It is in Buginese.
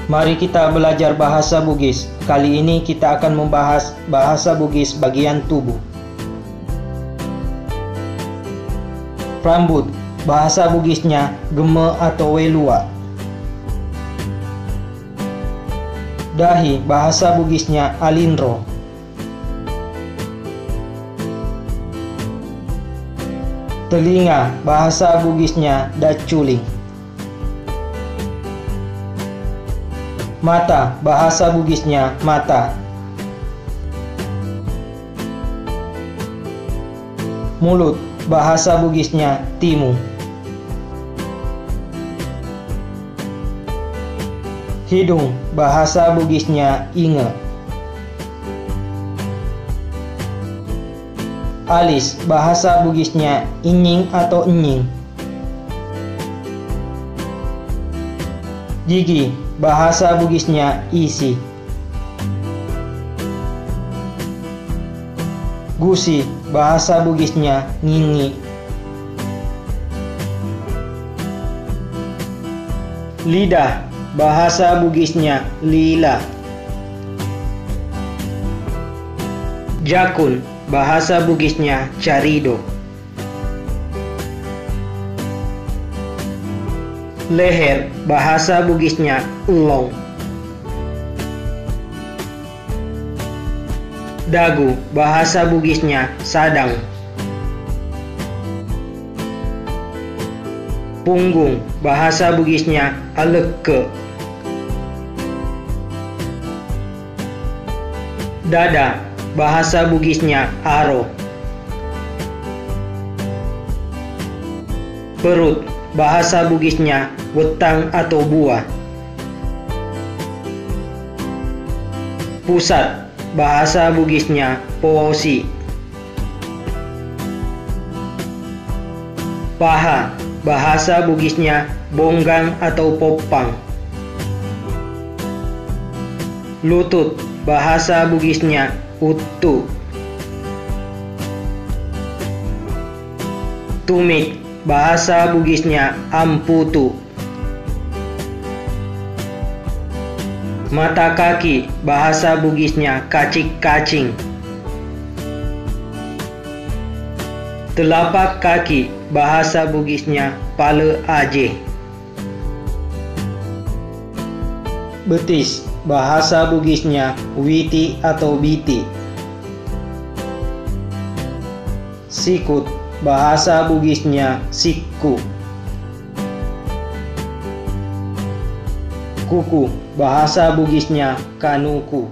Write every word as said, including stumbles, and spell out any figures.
Mari kita belajar bahasa Bugis. Kali ini kita akan membahas bahasa Bugis bagian tubuh. Rambut, bahasa Bugisnya gemme atau welua. Dahi, bahasa Bugisnya alinro. Telinga, bahasa Bugisnya dacculing. Mata, bahasa Bugisnya mata. Mulut, bahasa Bugisnya timu. Hidung, bahasa Bugisnya inge. Alis, bahasa Bugisnya inying atau enying. Gigi, bahasa Bugisnya isi. Gusi, bahasa Bugisnya ngingi. Lidah, bahasa Bugisnya lila. Jakun, bahasa Bugisnya carido. Leher, bahasa Bugisnya ellong. Dagu, bahasa Bugisnya sadang. Punggung, bahasa Bugisnya alekke. Dada, bahasa Bugisnya aro. Perut, bahasa Bugisnya wettang atau buah. Pusat, bahasa Bugisnya posi. Paha, bahasa Bugisnya bonggang atau poppang. Lutut, bahasa Bugisnya uttu. Tumit, bahasa Bugisnya amputu. Mata kaki, bahasa Bugisnya kacik-kacing. Telapak kaki, bahasa Bugisnya pale aje. Betis, bahasa Bugisnya witi atau biti. Sikut, bahasa Bugisnya sikku. Kuku, bahasa Bugisnya kanuku.